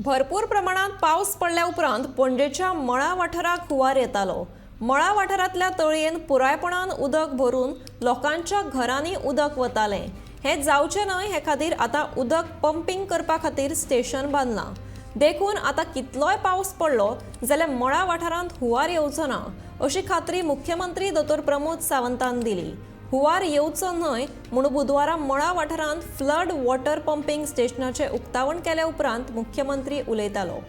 भरपूर प्रमाणात पावस पडल्या उपरांत पणजेच्या मळा वाठाराक हुंवार येतालो. मळा वाठारांतल्या तळयेन पुरायपणान उदक भरून लोकांच्या घरांनी उदक वतालें. हें जावचें न्हय हे खातीर आतां उदक पंपींग करपा खातीर स्टेशन बांदलां. देखून आतां कितलोय पावस पडलो जाल्यार मळा वाठारांत हुंवार येवचो ना अशी खात्री मुख्यमंत्री दोतोर प्रमोद सावंतान दिली. हुंवार येवचो न्हय म्हूण बुधवारा मळा वाठारांत फ्लड वॉटर पंपींग स्टेशनाचें उक्तावण केल्या उपरांत मुख्यमंत्री उलयतालो.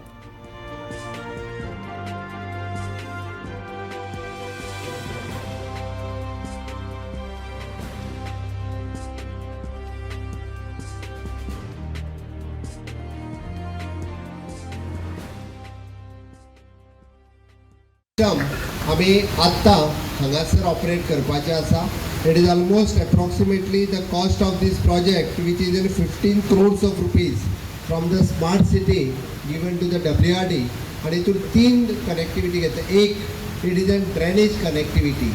सिस्टम आमी आत्तां हांगासर ऑपरेट करपाचें आसा. It is almost approximately the cost of this project, which is in 15 crores of rupees from the smart city given to the WRD. आनी हितून तीन कनेक्टिविटी घेतल्या. एक, it is an drainage connectivity.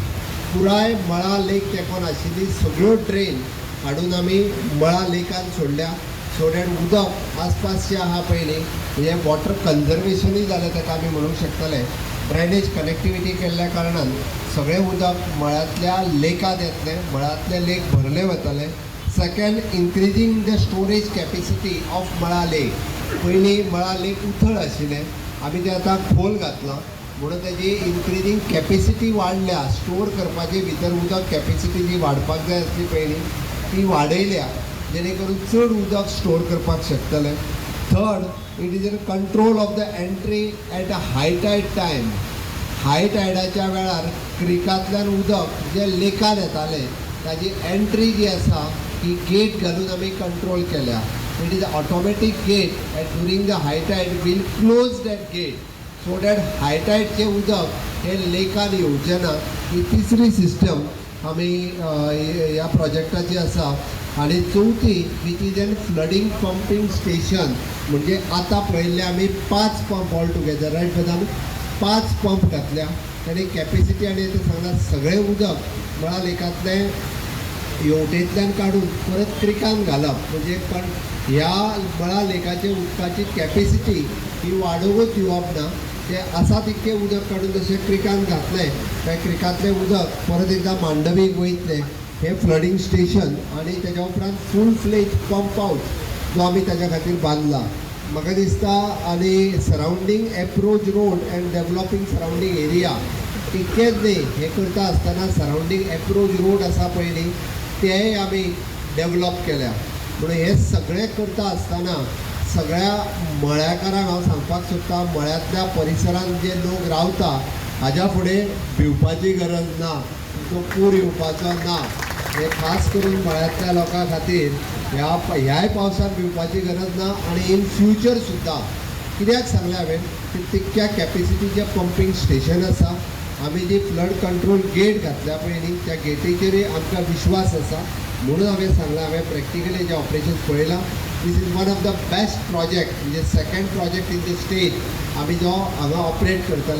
पुराय मळा लेक तेंकोन आशिल्ली सगळ्यो ड्रेन हाडून आमी मळा लेकान सोडल्या, सो that उदक आसपास जें आहा पळय न्ही, हें वॉटर कन्जर्वेशनूय जालें ताका आमी म्हणूंक शकतले. ड्रेनेज कनेक्टिविटी केल्ल्या कारणान सगळें उदक मळ्यांतल्या लेकांत येतलें, मळ्यांतले लेक भरले वतले. Second, increasing the storage capacity of Mala lake. पयलीं मळा लेक उथळ आशिल्लें, आमी तें आतां खोल घातलां म्हणून तेजी इन्क्रिजींग कॅपेसिटी वाडल्या. स्टोर करपाची भितर उदक कॅपेसिटी जी वाडपाक जाय आसली पयलीं ती वाडयल्या, जेणे करून चड उदक स्टोर करपाक शकतले. Third, it is in control of the entry at a high tide time. हाय टायडाच्या वेळार क्रिकांतल्यान उदक जें लेकान येतालें ताजी एंट्री जी आसा ही गेट घालून आमी कंट्रोल केल्या. It is automatic gate and during the high tide we'll close that gate so that high टायडचें उदक हें लेकान येवचें ना. ही तिसरी सिस्टम आमी ह्या प्रोजेक्टाची आसा. आनी चवथी, which is an flooding pumping station. म्हणजे आतां पळयल्ले आमी पांच पंप ऑल टुगेदर, रायट बदाम, पांच पंप घातल्या आनी कॅपेसिटी. आनी तें सांगलां सगळें उदक मळा लेकांतलें हेवटेंतल्यान काडून परत क्रिकान घालप म्हणजे पण ह्या मळा लेकाचे उदकाची कॅपेसिटी ही वाडोवंकूच दिवप ना. तें आसा तितकें उदक काडून जशें क्रिकान घातलें काय क्रिकांतलें उदक परत एकदां मांडवीक वयतलें. हें फ्लडींग स्टेशन आनी तेज्या उपरांत फूल फ्लेज पंप हावज जो आमी ताज्या खातीर बांदला म्हाका दिसता. आनी surrounding approach road and developing surrounding area. इतकेंच न्ही, हें करता आसतना सरावंडींग एप्रोच रोड आसा पळय न्ही, तेय आमी डेवलप केल्या. म्हणून हें सगळें करता आसतना सगळ्या मळ्याकारांक हांव सांगपाक सोदता, मळ्यांतल्या परिसरांत जे लोक रावता हाज्या फुडें भिवपाची गरज ना, तुमचो पूर येवपाचो ना. हे खास करून मळ्यांतल्या लोकां खातीर ह्याय पावसांत भिवपाची गरज ना आनी इन फ्युचर सुद्दां. कित्याक सांगलें हांवें की तितक्या कॅपेसिटीचें पंपींग स्टेशन आसा. आमी जी फ्लड कंट्रोल गेट घातल्या पळय न्ही, त्या गेटीचेरूय आमकां विश्वास आसा म्हणून हांवें सांगलां. हांवें प्रॅक्टिकली जें ऑपरेशन पळयलां, this is one of the best project, म्हणजे second project in the state आमी जो हांगा ऑपरेट करतले.